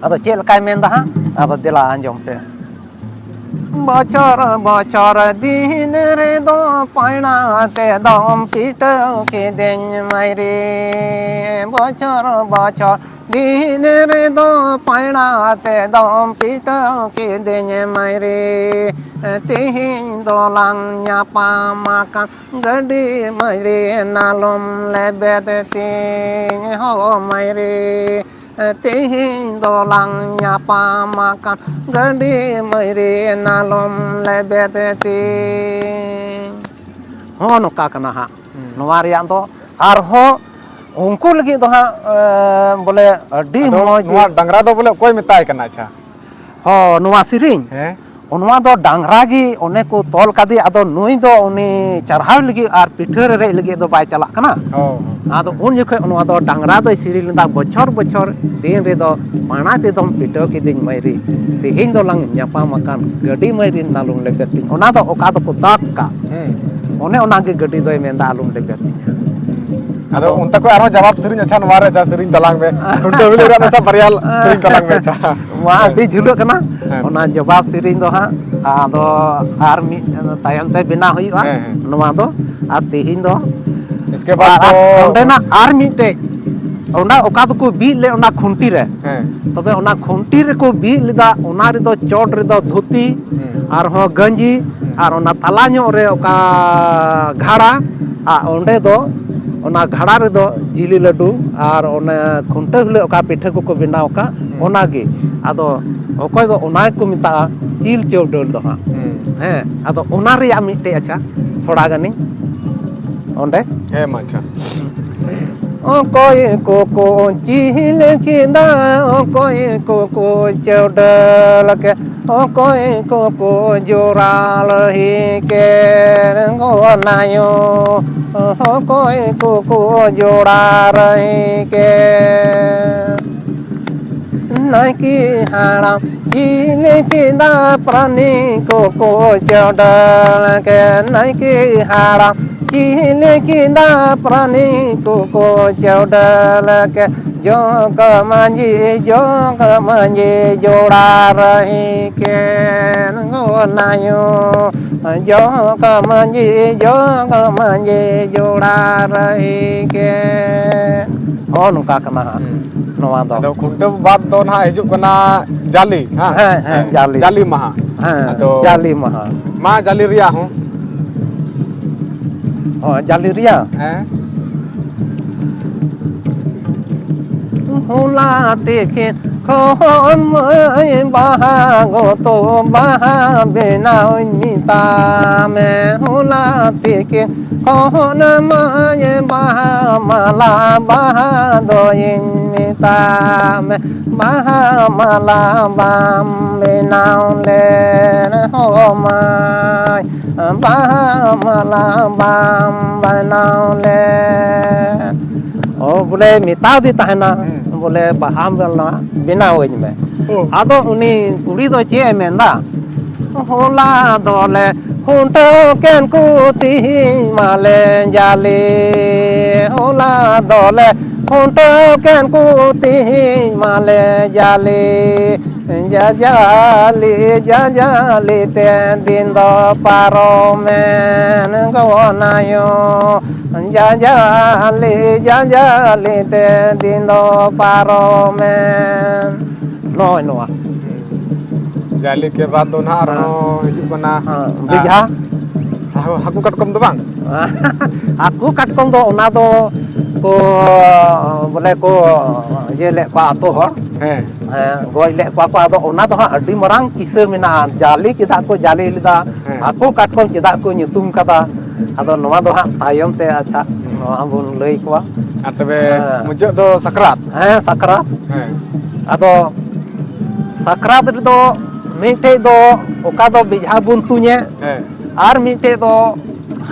ᱟᱫᱚ ᱪᱮᱫ ᱞᱮᱠᱟᱭ ᱢᱮᱱᱫᱟ ᱦᱟᱸᱜ, ᱟᱫᱚ ᱫᱮᱞᱟ ᱟᱸᱡᱚᱢ ᱯᱮ᱾ ᱵᱚᱪᱷᱚᱨ ᱵᱚᱪᱷᱚᱨ ᱫᱤᱱ ᱨᱮᱫᱚ ᱯᱟᱭᱲᱟ ᱛᱮᱫᱚᱢ ᱯᱤᱴᱟᱹᱣ ᱠᱤᱫᱤᱧ ᱢᱟᱹᱭᱨᱤ᱾ ᱵᱚᱪᱷᱚᱨ ᱵᱚᱪᱷᱚᱨ ᱫᱤᱱ ᱨᱮᱫᱚ ᱯᱟᱭᱲᱟ ᱛᱮᱫᱚᱢ ᱯᱤᱴᱟᱹᱣ ᱠᱤᱫᱤᱧ ᱢᱟᱹᱭᱨᱤ᱾ ᱛᱤᱦᱤᱧ ᱫᱚᱞᱟᱝ ᱧᱟᱯᱟᱢ ᱟᱠᱟᱱ ᱜᱟᱹᱰᱤ ᱢᱟᱹᱭᱨᱤ, ᱱᱟᱞᱚᱢ ᱞᱮᱵᱮᱫ ᱛᱤᱧ ᱦᱚ ᱢᱟᱹᱭᱨᱤ᱾ ᱛᱤᱦᱤᱧ ᱫᱚᱞᱟᱝ ᱧᱟᱯᱟᱢ ᱟᱠᱟᱱ ᱜᱟᱹᱰᱤ ᱢᱟᱹᱭᱨᱤ, ᱱᱟᱞᱚᱢ ᱞᱮᱵᱮᱫ ᱛᱤᱧ᱾ ᱦᱚᱸ, ᱱᱚᱝᱠᱟ ᱠᱟᱱᱟ ᱦᱟᱸᱜ᱾ ᱦᱩᱸ᱾ ᱱᱚᱣᱟ ᱨᱮᱭᱟᱜ ᱫᱚ ᱟᱨᱦᱚᱸ ᱩᱱᱠᱩ ᱞᱟᱹᱜᱤᱫ ᱫᱚ ᱦᱟᱸᱜ, ᱮ, ᱵᱚᱞᱮ ᱟᱹᱰᱤ ᱟᱫᱚ ᱢᱚᱡᱽ᱾ ᱱᱚᱣᱟ ᱰᱟᱝᱨᱟ ᱫᱚ ᱵᱚᱞᱮ ᱚᱠᱚᱭ ᱢᱮᱛᱟᱭ ᱠᱟᱱᱟ? ᱟᱪᱪᱷᱟ᱾ ᱦᱚᱸ, ᱱᱚᱣᱟ ᱥᱮᱨᱮᱧ? ᱦᱮᱸ᱾ ᱱᱚᱣᱟ ᱫᱚ ᱰᱟᱝᱨᱟ ᱜᱮ ᱚᱱᱮ ᱠᱚ ᱛᱚᱞ ᱠᱟᱫᱮ, ᱟᱫᱚ ᱱᱩᱭ ᱫᱚ ᱩᱱᱤ ᱪᱟᱨᱦᱟᱣ ᱞᱟᱹᱜᱤᱫ ᱟᱨ ᱯᱤᱴᱷᱟᱹ ᱨᱮᱨᱮᱡ ᱞᱟᱹᱜᱤᱫ ᱫᱚ ᱵᱟᱭ ᱪᱟᱞᱟᱜ ᱠᱟᱱᱟ᱾ ᱦᱚᱸ, ᱦᱚᱸ᱾ ᱟᱫᱚ ᱩᱱ ᱡᱚᱠᱷᱚᱡ ᱱᱚᱣᱟ ᱫᱚ ᱰᱟᱝᱨᱟ ᱫᱚᱭ ᱥᱮᱨᱮᱧ ᱞᱮᱫᱟ, ᱵᱚᱪᱷᱚᱨ ᱵᱚᱪᱷᱚᱨ ᱫᱤᱱ ᱨᱮᱫᱚ ᱯᱟᱲᱟ ᱛᱮᱫᱚᱢ ᱯᱤᱴᱟᱹᱣ ᱠᱤᱫᱤᱧ ᱢᱟᱹᱭᱨᱤ, ᱛᱮᱦᱮᱧ ᱫᱚᱞᱟᱝ ᱧᱟᱯᱟᱢ ᱟᱠᱟᱱ ᱜᱟᱹᱰᱤ ᱢᱟᱹᱭᱨᱤ, ᱱᱟᱞᱚᱢ ᱞᱮᱵᱮᱫ ᱛᱤᱧ᱾ ᱚᱱᱟ ᱫᱚ ᱚᱠᱟ ᱫᱚᱠᱚ ᱫᱟᱜᱽ ᱠᱟᱜ, ᱦᱩᱸ᱾ ᱚᱱᱮ ᱚᱱᱟᱜᱮ ᱜᱟᱹᱰᱤ ᱫᱚᱭ ᱢᱮᱱᱫᱟ, ᱟᱞᱚᱢ ᱞᱮᱵᱮᱫ ᱛᱤᱧᱟ᱾ ᱟᱫᱚ ᱟᱫᱚ ᱚᱱᱛᱮ ᱠᱷᱚᱡ ᱟᱨᱦᱚᱸ ᱡᱟᱵᱟᱵ ᱥᱮᱨᱮᱧ, ᱟᱪᱪᱷᱟ, ᱱᱚᱣᱟ ᱨᱮ ᱡᱟ ᱥᱮᱨᱮᱧ ᱛᱟᱞᱟᱝ ᱢᱮ, ᱠᱷᱩᱱᱴᱟᱹᱣ ᱦᱤᱞᱳᱜ ᱨᱮᱭᱟᱜ ᱫᱚ, ᱟᱪᱪᱷᱟ, ᱵᱟᱨᱭᱟ ᱥᱮᱨᱮᱧ ᱛᱟᱞᱟᱝ ᱢᱮ, ᱟᱪᱪᱷᱟ᱾ ᱢᱟ, ᱦᱮᱸ᱾ ᱟᱹᱰᱤ ᱡᱷᱩᱞᱟᱹᱜ ᱠᱟᱱᱟ᱾ ᱦᱮᱸ᱾ ᱚᱱᱟ ᱡᱚᱵᱟᱵ ᱥᱮᱨᱮᱧ ᱫᱚ ᱦᱟᱸᱜ ᱟᱫᱚ ᱟᱨ ᱢᱤᱫ ᱛᱟᱭᱚᱢ ᱛᱮ ᱵᱮᱱᱟᱣ ᱦᱩᱭᱩᱜᱼᱟ᱾ ᱦᱮᱸ, ᱦᱮᱸ᱾ ᱱᱚᱣᱟ ᱫᱚ ᱟᱨ ᱛᱮᱦᱮᱧ ᱫᱚ ᱤᱥᱠᱮ ᱵᱟᱫ ᱟᱨ, ᱟᱨ ᱫᱚ ᱚᱸᱰᱮᱱᱟᱜ ᱟᱨ ᱢᱤᱫᱴᱮᱡ, ᱚᱸᱰᱮ ᱚᱠᱟ ᱫᱚᱠᱚ ᱵᱤᱫ ᱞᱮᱫ ᱚᱱᱟ ᱠᱷᱩᱱᱴᱤ ᱨᱮ, ᱦᱮᱸ᱾ ᱛᱚᱵᱮ ᱚᱱᱟ ᱠᱷᱩᱱᱴᱤ ᱨᱮᱠᱚ ᱵᱤᱫ ᱞᱮᱫᱟ, ᱚᱱᱟ ᱨᱮᱫᱚ ᱪᱚᱴ ᱨᱮᱫᱚ ᱫᱷᱩᱛᱤ, ᱦᱩᱸ᱾ ᱟᱨᱦᱚᱸ ᱜᱟᱹᱧᱡᱤ, ᱦᱩᱸ᱾ ᱟᱨ ᱚᱱᱟ ᱛᱟᱞᱟ ᱧᱚᱜ ᱨᱮ ᱚᱠᱟ ᱜᱷᱟᱲᱟ, ᱟᱨ ᱚᱸᱰᱮ ᱫᱚ ᱚᱱᱟ ᱜᱷᱟᱲᱟ ᱨᱮᱫᱚ ᱡᱤᱞᱤ ᱞᱟᱹᱰᱩ, ᱟᱨ ᱚᱱᱟ ᱠᱷᱩᱱᱴᱟᱹᱣ ᱦᱤᱞᱳᱜ ᱚᱠᱟ ᱯᱤᱴᱷᱟᱹ ᱠᱚᱠᱚ ᱵᱮᱱᱟᱣ ᱟᱠᱟᱫ, ᱦᱩᱸ᱾ ᱚᱱᱟᱜᱮ᱾ ᱟᱫᱚ ᱚᱠᱚᱭ ᱫᱚ ᱚᱱᱟ ᱜᱮᱠᱚ ᱢᱮᱛᱟᱜᱼᱟ ᱡᱤᱞ ᱪᱟᱹᱣᱰᱟᱹᱞ ᱫᱚ ᱦᱟᱸᱜ᱾ ᱦᱩᱸ᱾ ᱦᱮᱸ, ᱟᱫᱚ ᱚᱱᱟ ᱨᱮᱭᱟᱜ ᱢᱤᱫᱴᱮᱡ, ᱟᱪᱪᱷᱟ, ᱛᱷᱚᱲᱟ ᱜᱟᱱᱤᱧ ᱚᱸᱰᱮ᱾ ᱦᱮᱸ ᱢᱟ, ᱟᱪᱪᱷᱟ᱾ ᱚᱠᱚᱭ ᱠᱚᱠᱚ ᱡᱤᱞ ᱠᱮᱫᱟ, ᱚᱠᱚᱭ ᱠᱚᱠᱚ ᱪᱟᱹᱣᱰᱟᱹᱞ ᱠᱮᱫ, ᱚᱠᱚᱭ ᱠᱚᱠᱚ ᱡᱚᱲᱟ ᱞᱟᱹᱦᱤ ᱠᱮᱫ ᱜᱚᱱᱟᱭᱚ, ᱚᱠᱚᱭ ᱠᱚᱠᱚ ᱡᱚᱲᱟ ᱞᱟᱹᱦᱤ ᱠᱮᱫ᱾ ᱱᱟᱭᱠᱮ ᱦᱟᱲᱟᱢ ᱡᱤᱞ ᱠᱮᱫᱟ, ᱯᱟᱨᱟᱱᱤᱠ ᱠᱚᱠᱚ ᱪᱟᱹᱣᱰᱟᱹᱞ ᱠᱮᱫ᱾ ᱱᱟᱭᱠᱮ ᱦᱟᱲᱟᱢ ᱡᱤᱞ ᱠᱮᱫᱟ, ᱯᱟᱨᱟᱱᱤᱠ ᱠᱚᱠᱚ ᱪᱟᱹᱣᱰᱟᱹᱞ ᱠᱮᱫ᱾ ᱡᱚᱜᱽ ᱢᱟᱹᱡᱷᱤ, ᱡᱚᱜᱽ ᱢᱟᱹᱡᱷᱤ ᱡᱚᱲᱟ ᱨᱮ ᱠᱮᱱ ᱜᱚᱱᱟᱭᱚ᱾ ᱡᱚᱜᱽ ᱢᱟᱹᱡᱷᱤ, ᱡᱚᱜᱽ ᱢᱟᱹᱡᱷᱤ ᱡᱚᱲᱟ ᱨᱮ ᱠᱮᱱ᱾ ᱦᱚᱸ, ᱱᱚᱝᱠᱟ ᱠᱟᱱᱟ ᱦᱟᱸᱜ᱾ ᱦᱩᱸ᱾ ᱱᱚᱣᱟ ᱫᱚ᱾ ᱟᱫᱚ ᱠᱷᱩᱱᱴᱟᱹᱣ ᱵᱟᱫ ᱫᱚ ᱱᱟᱦᱟᱜ ᱦᱤᱡᱩᱜ ᱠᱟᱱᱟ ᱡᱟᱞᱮ, ᱦᱟᱸ? ᱦᱮᱸ, ᱦᱮᱸ, ᱦᱮᱸ, ᱡᱟᱞᱮ᱾ ᱡᱟᱞᱮ ᱢᱟᱦᱟ᱾ ᱦᱮᱸ, ᱟᱫᱚ ᱡᱟᱞᱮ ᱢᱟᱦᱟ᱾ ᱢᱟ ᱡᱟᱞᱮ ᱨᱮᱭᱟᱜ ᱦᱚᱸ᱾ ᱚ, ᱡᱟᱞᱮ ᱨᱮᱭᱟᱜ? ᱦᱮᱸ᱾ ᱦᱚᱞᱟ ᱛᱤᱠᱤᱱ ᱠᱷᱚᱱ ᱢᱟᱹᱭ ᱵᱟᱦᱟ ᱜᱚᱛᱚ ᱵᱟᱦᱟ ᱵᱮᱱᱟᱣᱤᱧ ᱢᱮᱛᱟᱢᱮ᱾ ᱦᱚᱞᱟ ᱛᱤᱠᱤᱱ ᱠᱷᱚᱱ ᱢᱟᱹᱭ ᱵᱟᱦᱟ ᱢᱟᱞᱟ ᱵᱟᱦᱟ ᱫᱚᱭᱤᱧ ᱢᱮᱛᱟᱢᱮ᱾ ᱵᱟᱦᱟ ᱢᱟᱞᱟ ᱵᱟᱢ ᱵᱮᱱᱟᱣ ᱞᱮᱱ ᱦᱚ ᱢᱟᱹᱭ, ᱵᱟᱦᱟ ᱢᱟᱞᱟ ᱵᱟᱢ ᱵᱮᱱᱟᱣ ᱞᱮᱱ᱾ ᱚ, ᱵᱚᱞᱮ ᱢᱮᱛᱟᱣ ᱫᱮ ᱛᱟᱦᱮᱱᱟ, ᱦᱩᱸ᱾ ᱵᱚᱞᱮ ᱵᱟᱦᱟ ᱢᱟᱞᱟ ᱵᱮᱱᱟᱣ ᱟᱹᱧ ᱢᱮ᱾ ᱚ᱾ ᱟᱫᱚ ᱩᱱᱤ ᱠᱩᱲᱤ ᱫᱚ ᱪᱮᱫ ᱮ ᱢᱮᱱᱫᱟ? ᱦᱚᱞᱟ ᱫᱚᱞᱮ ᱠᱷᱩᱱᱴᱟᱹᱣ ᱠᱮᱱ ᱠᱚ ᱛᱤᱦᱤᱧ ᱢᱟᱞᱮ ᱡᱟᱞᱮ᱾ ᱦᱚᱞᱟ ᱫᱚᱞᱮ ᱠᱷᱩᱱᱴᱟᱹᱣ ᱠᱮᱱ ᱠᱚ ᱛᱤᱦᱤᱧ ᱢᱟᱞᱮ ᱡᱟᱞᱮ᱾ ᱡᱟᱡᱟᱞᱤ ᱡᱟᱡᱟᱞᱤ ᱛᱮ ᱫᱤᱱ ᱫᱚ ᱯᱟᱨᱚᱢᱮᱱ ᱜᱚᱱᱟᱭᱚ᱾ ᱡᱟᱡᱟᱞᱤ ᱡᱟᱡᱟᱞᱤ ᱛᱮ ᱫᱤᱱ ᱫᱚ ᱯᱟᱨᱚᱢᱮᱱ᱾ ᱱᱚᱜᱼᱚᱭ ᱱᱚᱣᱟ᱾ ᱡᱟᱞᱮ ᱠᱮ ᱵᱟᱫ ᱫᱚ ᱱᱟᱦᱟᱜ ᱦᱮᱸ᱾ ᱟᱨᱦᱚᱸ ᱦᱤᱡᱩᱜ ᱠᱟᱱᱟ, ᱦᱮᱸ, ᱵᱮᱡᱷᱟ᱾ ᱦᱟᱹᱠᱩ, ᱦᱟᱹᱠᱩ ᱠᱟᱴᱠᱚᱢ ᱫᱚ ᱵᱟᱝ? ᱦᱟᱹᱠᱩ ᱠᱟᱴᱠᱚᱢ ᱫᱚ ᱚᱱᱟ ᱫᱚ ᱠᱚ, ᱵᱚᱞᱮ ᱠᱚ ᱤᱭᱟᱹ ᱞᱮᱫ ᱠᱚᱣᱟ ᱟᱛᱳ ᱦᱚᱲ᱾ ᱦᱮᱸ᱾ ᱦᱮᱸ, ᱜᱚᱡ ᱞᱮᱫ ᱠᱚᱣᱟ ᱠᱚ᱾ ᱟᱫᱚ ᱚᱱᱟ ᱫᱚ ᱦᱟᱸᱜ ᱟᱹᱰᱤ ᱢᱟᱨᱟᱝ ᱠᱤᱥᱟᱹ ᱢᱮᱱᱟᱜᱼᱟ᱾ ᱡᱟᱞᱮ ᱪᱮᱫᱟᱜ ᱠᱚ ᱡᱟᱞᱮ ᱞᱮᱫᱟ, ᱦᱮᱸ᱾ ᱦᱟᱹᱠᱩ ᱠᱟᱴᱠᱚᱢ ᱪᱮᱫᱟᱜ ᱠᱚ ᱧᱩᱛᱩᱢ ᱠᱟᱫᱟ, ᱟᱫᱚ ᱱᱚᱣᱟ ᱫᱚ ᱦᱟᱸᱜ ᱛᱟᱭᱚᱢ ᱛᱮ, ᱟᱪᱪᱷᱟ, ᱦᱩᱸ᱾ ᱱᱚᱣᱟ ᱦᱚᱸ ᱵᱚᱱ ᱞᱟᱹᱭ ᱠᱚᱣᱟ᱾ ᱟᱨ ᱛᱚᱵᱮ ᱦᱮᱸ᱾ ᱢᱩᱪᱟᱹᱫ ᱫᱚ ᱥᱟᱠᱨᱟᱛ᱾ ᱦᱮᱸ, ᱥᱟᱠᱨᱟᱛ᱾ ᱦᱮᱸ᱾ ᱟᱫᱚ ᱥᱟᱠᱨᱟᱛ ᱨᱮᱫᱚ ᱢᱤᱫᱴᱮᱡ ᱫᱚ ᱚᱠᱟ ᱫᱚ ᱵᱮᱡᱷᱟ ᱵᱚᱱ ᱛᱩᱧᱮ, ᱦᱮᱸ᱾ ᱟᱨ ᱢᱤᱫᱴᱮᱡ ᱫᱚ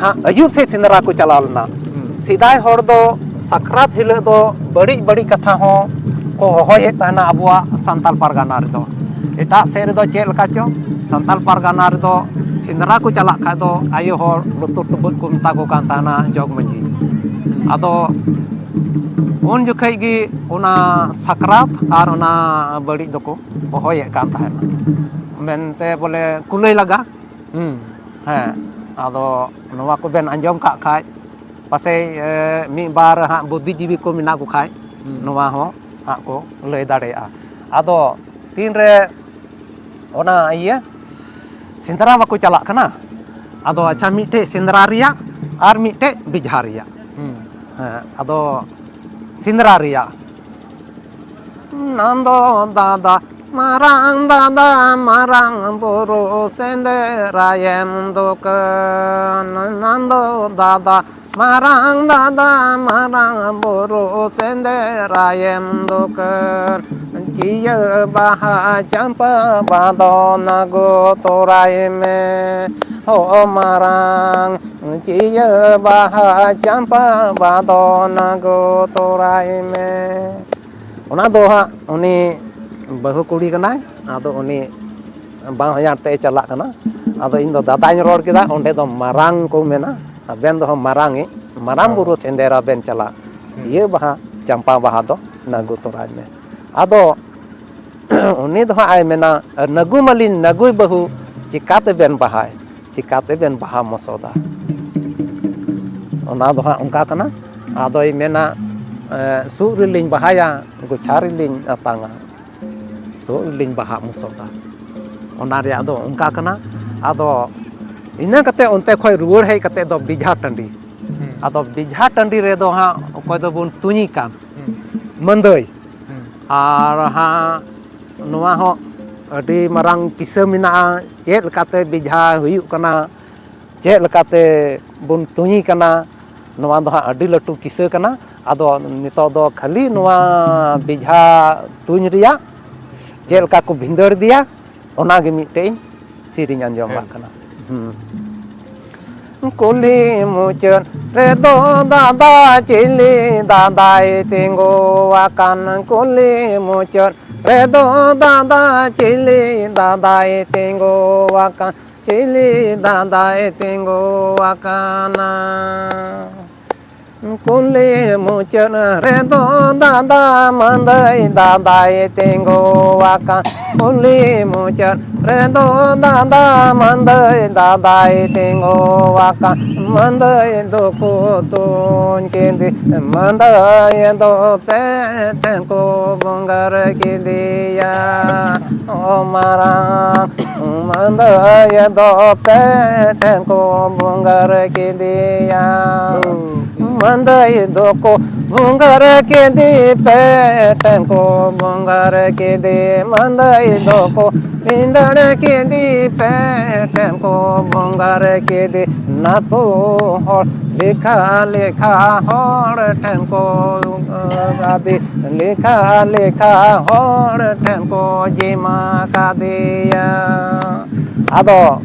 ᱦᱟᱸᱜ ᱟᱹᱭᱩᱵ ᱥᱮᱫ ᱥᱮᱸᱫᱽᱨᱟ ᱠᱚ ᱪᱟᱞᱟᱣ ᱞᱮᱱᱟ᱾ ᱦᱩᱸ᱾ ᱥᱮᱫᱟᱭ ᱦᱚᱲ ᱫᱚ ᱥᱟᱠᱨᱟᱛ ᱦᱤᱞᱳᱜ ᱫᱚ ᱵᱟᱹᱲᱤᱡ ᱵᱟᱹᱲᱤᱡ ᱠᱟᱛᱷᱟ ᱦᱚᱸ ᱠᱚ ᱦᱚᱦᱚᱭᱮᱫ ᱛᱟᱦᱮᱱᱟ ᱟᱵᱚᱣᱟᱜ ᱥᱟᱱᱛᱟᱲ ᱯᱟᱨᱜᱟᱱᱟ ᱨᱮᱫᱚ᱾ ᱮᱴᱟᱜ ᱥᱮᱫ ᱨᱮᱫᱚ ᱪᱮᱫ ᱞᱮᱠᱟ ᱪᱚ, ᱥᱟᱱᱛᱟᱲ ᱯᱟᱨᱜᱟᱱᱟ ᱨᱮᱫᱚ ᱥᱮᱸᱫᱽᱨᱟ ᱠᱚ ᱪᱟᱞᱟᱜ ᱠᱷᱟᱡ ᱫᱚ ᱟᱭᱳ ᱦᱚᱲ ᱞᱩᱛᱩᱨ ᱛᱩᱵᱟᱹᱫ ᱠᱚ ᱢᱮᱛᱟ ᱠᱚ ᱠᱟᱱ ᱛᱟᱦᱮᱱᱟ ᱡᱚᱜᱽ ᱢᱟᱹᱡᱷᱤ᱾ ᱟᱫᱚ ᱩᱱ ᱡᱚᱠᱷᱮᱡ ᱜᱮ ᱚᱱᱟ ᱥᱟᱠᱨᱟᱛ ᱟᱨ ᱚᱱᱟ ᱵᱟᱹᱲᱤᱡ ᱫᱚᱠᱚ ᱦᱚᱦᱚᱭᱮᱫ ᱠᱟᱱ ᱛᱟᱦᱮᱱᱟ, ᱢᱮᱱᱛᱮ ᱵᱚᱞᱮ ᱠᱩᱞᱟᱹᱭ ᱞᱟᱜᱟ᱾ ᱦᱩᱸ᱾ ᱦᱮᱸ, ᱟᱫᱚ ᱱᱚᱣᱟ ᱠᱚᱵᱮᱱ ᱟᱸᱡᱚᱢ ᱠᱟᱜ ᱠᱷᱟᱡ, ᱯᱟᱥᱮᱡ, ᱮ, ᱢᱤᱫ ᱵᱟᱨ ᱦᱟᱸᱜ ᱵᱩᱫᱽᱫᱷᱤᱡᱤᱵᱤ ᱠᱚ ᱢᱮᱱᱟᱜ ᱠᱚ ᱠᱷᱟᱡ, ᱦᱩᱸ᱾ ᱱᱚᱣᱟ ᱦᱚᱸ ᱦᱟᱸᱜ ᱠᱚ ᱞᱟᱹᱭ ᱫᱟᱲᱮᱭᱟᱜᱼᱟ᱾ ᱟᱫᱚ ᱛᱤᱱᱨᱮ ᱚᱱᱟ ᱤᱭᱟᱹ ᱥᱮᱸᱫᱽᱨᱟ ᱵᱟᱠᱚ ᱪᱟᱞᱟᱜ ᱠᱟᱱᱟ, ᱟᱫᱚ ᱦᱩᱸ᱾ ᱟᱪᱪᱷᱟ, ᱢᱤᱫᱴᱮᱡ ᱥᱮᱸᱫᱽᱨᱟ ᱨᱮᱭᱟᱜ ᱟᱨ ᱢᱤᱫᱴᱮᱡ ᱵᱮᱡᱷᱟ ᱨᱮᱭᱟᱜ᱾ ᱦᱩᱸ᱾ ᱦᱮᱸ, ᱟᱫᱚ ᱥᱮᱸᱫᱽᱨᱟ ᱨᱮᱭᱟᱜ ᱱᱟᱱᱫᱚ ᱫᱟᱫᱟ, ᱢᱟᱨᱟᱝ ᱫᱟᱫᱟ, ᱢᱟᱨᱟᱝ ᱵᱩᱨᱩ ᱥᱮᱸᱫᱽᱨᱟᱭᱮᱢ ᱫᱩᱠᱟᱹᱱ᱾ ᱱᱟᱱᱫᱚ ᱫᱟᱫᱟ, ᱢᱟᱨᱟᱝ ᱫᱟᱫᱟ, ᱢᱟᱨᱟᱝ ᱵᱩᱨᱩ ᱥᱮᱸᱫᱽᱨᱟᱭᱮᱢ ᱫᱩᱠᱟᱹᱱ᱾ ᱪᱤᱭᱟᱹ ᱵᱟᱦᱟ ᱪᱟᱢᱯᱟ ᱵᱟᱫᱚᱱ ᱟᱹᱜᱩ ᱛᱚᱨᱟᱭ ᱢᱮ, ᱦᱳ ᱢᱟᱨᱟᱝ ᱪᱤᱭᱟᱹ ᱵᱟᱦᱟ ᱪᱟᱢᱯᱟ ᱵᱟᱫᱚᱱ ᱟᱹᱜᱩ ᱛᱚᱨᱟᱭ ᱢᱮ᱾ ᱚᱱᱟ ᱫᱚ ᱦᱟᱸᱜ ᱩᱱᱤ ᱵᱟᱹᱦᱩ ᱠᱩᱲᱤ ᱠᱟᱱᱟᱭ, ᱟᱫᱚ ᱩᱱᱤ ᱵᱟᱝ ᱦᱚᱧᱦᱟᱨ ᱛᱮ ᱪᱟᱞᱟᱜ ᱠᱟᱱᱟ᱾ ᱟᱫᱚ ᱤᱧ ᱫᱚ ᱫᱟᱫᱟᱧ ᱨᱚᱲ ᱠᱮᱫᱟ, ᱚᱸᱰᱮ ᱫᱚ ᱢᱟᱨᱟᱝ ᱠᱚ ᱢᱮᱱᱟ, ᱟᱵᱮᱱ ᱫᱚ ᱢᱟᱨᱟᱝ ᱤᱡ, ᱢᱟᱨᱟᱝ ᱦᱳᱭ᱾ ᱵᱩᱨᱩ ᱥᱮᱸᱫᱽᱨᱟ ᱵᱮᱱ ᱪᱟᱞᱟᱜ, ᱦᱩᱸ᱾ ᱪᱤᱭᱟᱹ ᱵᱟᱦᱟ ᱪᱟᱢᱯᱟ ᱵᱟᱦᱟ ᱫᱚ ᱟᱹᱜᱩ ᱛᱚᱨᱟᱭ ᱢᱮ᱾ ᱟᱫᱚ ᱩᱱᱤ ᱫᱚ ᱦᱟᱸᱜ ᱟᱭ ᱢᱮᱱᱟ, "ᱱᱟᱹᱜᱩ ᱢᱟᱹᱞᱤ, ᱱᱟᱹᱜᱩᱭ ᱵᱟᱹᱦᱩ, ᱪᱤᱠᱟᱹ ᱛᱮᱵᱮᱱ ᱵᱟᱦᱟᱭ, ᱪᱤᱠᱟᱹ ᱛᱮᱵᱮᱱ ᱵᱟᱦᱟ ᱢᱚᱥᱚᱫᱟ?" ᱚᱱᱟ ᱫᱚ ᱦᱟᱸᱜ ᱚᱱᱠᱟ ᱠᱟᱱᱟ᱾ ᱟᱫᱚᱭ ᱢᱮᱱᱟ, "ᱮ, ᱥᱩᱫ ᱨᱮᱞᱤᱧ ᱵᱟᱦᱟᱭᱟ, ᱜᱚᱪᱷᱟ ᱨᱮᱞᱤᱧ ᱟᱛᱟᱝᱟ, ᱥᱩᱫ ᱨᱮᱞᱤᱧ ᱵᱟᱦᱟ ᱢᱚᱥᱚᱫᱟ᱾" ᱚᱱᱟ ᱨᱮᱭᱟᱜ ᱫᱚ ᱚᱱᱠᱟ ᱠᱟᱱᱟ᱾ ᱟᱫᱚ ᱤᱱᱟᱹ ᱠᱟᱛᱮ ᱚᱱᱛᱮ ᱠᱷᱚᱡ ᱨᱩᱣᱟᱹᱲ ᱦᱮᱡ ᱠᱟᱛᱮ ᱫᱚ ᱵᱮᱡᱷᱟ ᱴᱟᱺᱰᱤ᱾ ᱦᱩᱸ᱾ ᱟᱫᱚ ᱵᱮᱡᱷᱟ ᱴᱟᱺᱰᱤ ᱨᱮᱫᱚ ᱦᱟᱸᱜ ᱚᱠᱚᱭ ᱫᱚᱵᱚᱱ ᱛᱩᱧᱤ ᱠᱟᱱ, ᱦᱩᱸ᱾ ᱢᱟᱹᱫᱟᱹᱭ᱾ ᱦᱩᱸ᱾ ᱟᱨ ᱦᱟᱸᱜ ᱱᱚᱣᱟ ᱦᱚᱸ ᱟᱹᱰᱤ ᱢᱟᱨᱟᱝ ᱠᱤᱥᱟᱹ ᱢᱮᱱᱟᱜᱼᱟ, ᱪᱮᱫ ᱞᱮᱠᱟᱛᱮ ᱵᱮᱡᱷᱟ ᱦᱩᱭᱩᱜ ᱠᱟᱱᱟ, ᱪᱮᱫ ᱞᱮᱠᱟᱛᱮ ᱵᱚᱱ ᱛᱩᱧᱤ ᱠᱟᱱᱟ, ᱱᱚᱣᱟ ᱫᱚ ᱦᱟᱸᱜ ᱟᱹᱰᱤ ᱞᱟᱹᱴᱩ ᱠᱤᱥᱟᱹ ᱠᱟᱱᱟ᱾ ᱟᱫᱚ ᱱᱤᱛᱚᱜ ᱫᱚ ᱠᱷᱟᱹᱞᱤ ᱱᱚᱣᱟ ᱵᱮᱡᱷᱟ ᱛᱩᱧ ᱨᱮᱭᱟᱜ ᱪᱮᱫ ᱞᱮᱠᱟ ᱠᱚ ᱵᱷᱤᱸᱫᱟᱹᱲ ᱤᱫᱤᱭᱟ, ᱚᱱᱟᱜᱮ ᱢᱤᱫᱴᱮᱡ ᱤᱧ ᱥᱮᱨᱮᱧ ᱟᱸᱡᱚᱢ ᱦᱮᱸ᱾ ᱟᱜ ᱠᱟᱱᱟ᱾ ᱦᱩᱸ᱾ ᱠᱩᱞᱦᱤ ᱢᱩᱪᱟᱹᱫ ᱨᱮᱫᱚ ᱫᱟᱫᱟ ᱪᱤᱞᱤ ᱫᱟᱫᱟᱭ ᱛᱤᱸᱜᱩ ᱟᱠᱟᱱ, ᱠᱩᱞᱦᱤ ᱢᱩᱪᱟᱹᱫ ᱨᱮᱫᱚ ᱫᱟᱫᱟ ᱪᱤᱞᱤ ᱫᱟᱫᱟᱭ ᱛᱤᱸᱜᱩ ᱟᱠᱟᱱ, ᱪᱤᱞᱤ ᱫᱟᱫᱟᱭ ᱛᱤᱸᱜᱩ ᱟᱠᱟᱱᱟ᱾ ᱠᱩᱞᱦᱤ ᱢᱩᱪᱟᱹᱫ ᱨᱮᱫᱚ ᱫᱟᱫᱟ ᱢᱟᱹᱫᱟᱹᱭ ᱫᱟᱫᱟᱭ ᱛᱤᱸᱜᱩ ᱟᱠᱟᱱ᱾ ᱠᱩᱞᱦᱤ ᱢᱩᱪᱟᱹᱫ ᱨᱮᱫᱚ ᱫᱟᱫᱟ ᱢᱟᱹᱫᱟᱹᱭ ᱫᱟᱫᱟᱭ ᱛᱤᱸᱜᱩ ᱟᱠᱟᱱ᱾ ᱢᱟᱹᱫᱟᱹᱭ ᱫᱚᱠᱚ ᱛᱩᱧ ᱠᱮᱫᱮ, ᱢᱟᱹᱫᱟᱹᱭ ᱫᱚ ᱯᱮ ᱴᱷᱮᱱ ᱠᱚ ᱵᱚᱸᱜᱟᱨ ᱠᱮᱫᱮᱭᱟ᱾ ᱚ ᱢᱟᱨᱟᱝ ᱢᱟᱹᱫᱟᱹᱭ ᱫᱚ ᱯᱮ ᱴᱷᱮᱱ ᱠᱚ ᱵᱚᱸᱜᱟᱨ ᱠᱮᱫᱮᱭᱟ᱾ ᱢᱟᱹᱫᱟᱹᱭ ᱫᱚᱠᱚ ᱵᱚᱸᱜᱟᱨ ᱠᱮᱫᱮ, ᱯᱮ ᱴᱷᱮᱱ ᱠᱚ ᱵᱚᱸᱜᱟᱨ ᱠᱮᱫᱮ᱾ ᱢᱟᱹᱫᱟᱹᱭ ᱫᱚᱠᱚ ᱵᱷᱤᱸᱫᱟᱹᱲ ᱠᱮᱫᱮ, ᱯᱮ ᱴᱷᱮᱱ ᱠᱚ ᱵᱚᱸᱜᱟᱨ ᱠᱮᱫᱮ᱾ ᱱᱟᱛᱩ ᱦᱚᱲ ᱞᱮᱠᱷᱟ ᱞᱮᱠᱷᱟ ᱦᱚᱲ ᱴᱷᱮᱱ ᱠᱚ ᱟᱫᱮ, ᱞᱮᱠᱷᱟ ᱞᱮᱠᱷᱟ ᱦᱚᱲ ᱴᱷᱮᱱ ᱠᱚ ᱡᱤᱢᱟ ᱠᱟᱫᱮᱭᱟ᱾ ᱟᱫᱚ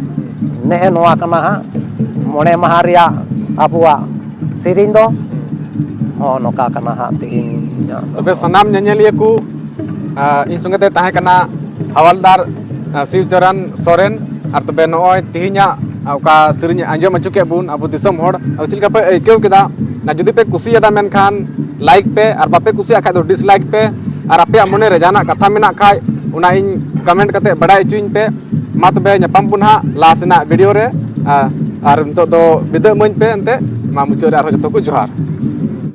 ᱱᱮᱜᱼᱮ ᱱᱚᱣᱟ ᱠᱟᱱᱟ ᱦᱟᱸᱜ ᱢᱚᱬᱮ ᱢᱟᱦᱟ ᱨᱮᱭᱟᱜ ᱟᱵᱚᱣᱟᱜ ᱥᱮᱨᱮᱧ ᱫᱚ᱾ ᱦᱚᱸ, ᱱᱚᱝᱠᱟ ᱠᱟᱱᱟ ᱦᱟᱸᱜ ᱛᱮᱦᱮᱧ᱾ ᱛᱚᱵᱮ ᱥᱟᱱᱟᱢ ᱧᱮᱧᱮᱞᱤᱭᱟᱹ ᱠᱚ, ᱟᱨ ᱤᱧ ᱥᱚᱸᱜᱮ ᱛᱮ ᱛᱟᱦᱮᱸ ᱠᱟᱱᱟ ᱦᱟᱣᱟᱞᱫᱟᱨ, ᱟᱨ, ᱥᱤᱣᱪᱚᱨᱚᱱ ᱥᱚᱨᱮᱱ᱾ ᱟᱨ ᱛᱚᱵᱮ ᱱᱚᱜᱼᱚᱭ ᱛᱮᱦᱮᱧᱟᱜ, ᱟᱨ, ᱚᱠᱟ ᱥᱮᱨᱮᱧ ᱟᱸᱡᱚᱢ ᱦᱚᱪᱚ ᱠᱮᱫ ᱵᱚᱱ ᱟᱵᱚ ᱫᱤᱥᱚᱢ ᱦᱚᱲ, ᱟᱫᱚ ᱪᱮᱫ ᱞᱮᱠᱟ ᱯᱮ ᱟᱹᱭᱠᱟᱹᱣ ᱠᱮᱫᱟ? ᱟᱨ ᱡᱩᱫᱤ ᱯᱮ ᱠᱩᱥᱤᱭᱟᱫᱟ ᱢᱮᱱᱠᱷᱟᱱ ᱞᱟᱭᱤᱠ ᱯᱮ, ᱟᱨ ᱵᱟᱯᱮ ᱠᱩᱥᱤᱭᱟᱜ ᱠᱷᱟᱡ ᱫᱚ ᱰᱤᱥᱞᱟᱭᱤᱠ ᱯᱮ᱾ ᱟᱨ ᱟᱯᱮᱭᱟᱜ ᱢᱚᱱᱮ ᱨᱮ ᱡᱟᱦᱟᱱᱟᱜ ᱠᱟᱛᱷᱟ ᱢᱮᱱᱟᱜ ᱠᱷᱟᱡ, ᱚᱱᱟ ᱤᱧ ᱠᱚᱢᱮᱱᱴ ᱠᱟᱛᱮ ᱵᱟᱲᱟᱭ ᱦᱚᱪᱚᱧ ᱯᱮ᱾ ᱢᱟ ᱛᱚᱵᱮ ᱧᱟᱯᱟᱢ ᱵᱚᱱ ᱦᱟᱸᱜ ᱞᱟᱦᱟ ᱥᱮᱱᱟᱜ ᱵᱷᱤᱰᱤᱭᱳ ᱨᱮ᱾ ᱟᱨ, ᱟᱨ ᱱᱤᱛᱚᱜ ᱫᱚ ᱵᱤᱫᱟᱹᱜ ᱢᱟᱹᱧ ᱯᱮ ᱮᱱᱛᱮ᱾ ᱢᱟ ᱢᱩᱪᱟᱹᱫ ᱨᱮ ᱟᱨᱦᱚᱸ ᱡᱚᱛᱚ ᱠᱚ ᱡᱚᱦᱟᱨ᱾